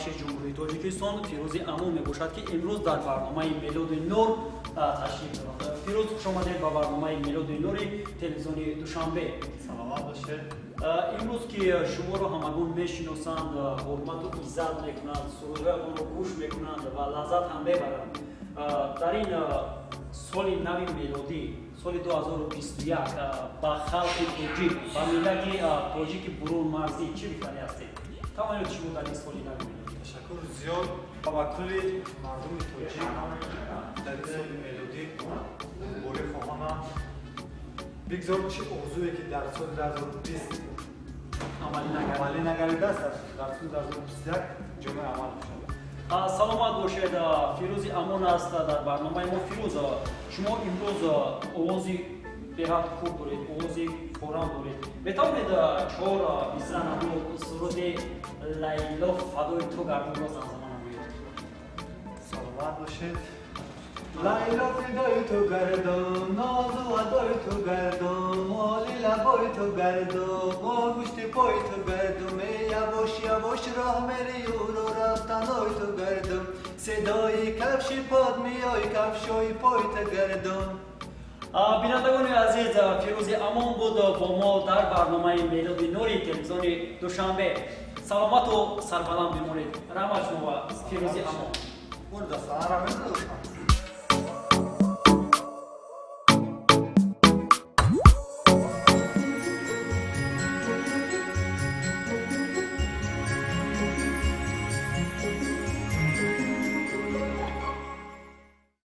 Бахши Ҷумҳурии Тоҷикистон Фирӯзи Амон мебошад, ки имрӯз дар барномаи «Мелоди нур» ташриф дорад. Фирӯз, хушомадед ба барномаи «Мелоди нури» телевизиони Душанбе. Саломат бошед. Имрӯз ки шуморо ҳамагон мешиносанд, ҳурмату иззат мекунанд, сурудҳоятонро гӯш мекунанд ва лаззат ҳам мебаранд, дар ин соли нави мелодӣ, соли 2021, ба халқи тоҷик, ба миллати тоҷики бурунмарзӣ чӣ гуфтанӣ ҳастед? Тамайёти шумо дар ин соли нави мелодӣ? Ташаккур зиёд. Ба кулли мардуми тоҷик дар ин соли мелодӣ муборак хоҳонам. Бигзор чӣ орзуе, ки дар соли 2020 амалӣ нагардидааст, дар соли 2021 ҷомаи амал бошад. Саломат бошед. Фирӯзи Амон аст дар барномаи мо. Фирӯз, шумо имрӯз овози беҳад хуб доред, овози форам доред. Метавонед чор мисра намуд суруди «Лайло фадои ту гардонро замзама намоед? Саломат бошед. Лайло фидои ту гардон, нозу адои ту гардон, моли лабои ту гардон, мо гӯшти пои ту гардум. Э, явош явош роҳ мери, юро рафтаной ту гардум, садои кафши под меои, кафшои пой ту гардум. Бинандагони азиз, Фирӯзи Амон буд бо мо дар барномаи «Мелоди нури» телевизиони Душанбе. Саломату сарбаланд бимонед. Раҳмат шумо, Фирӯзи Амон. Дастана медодам.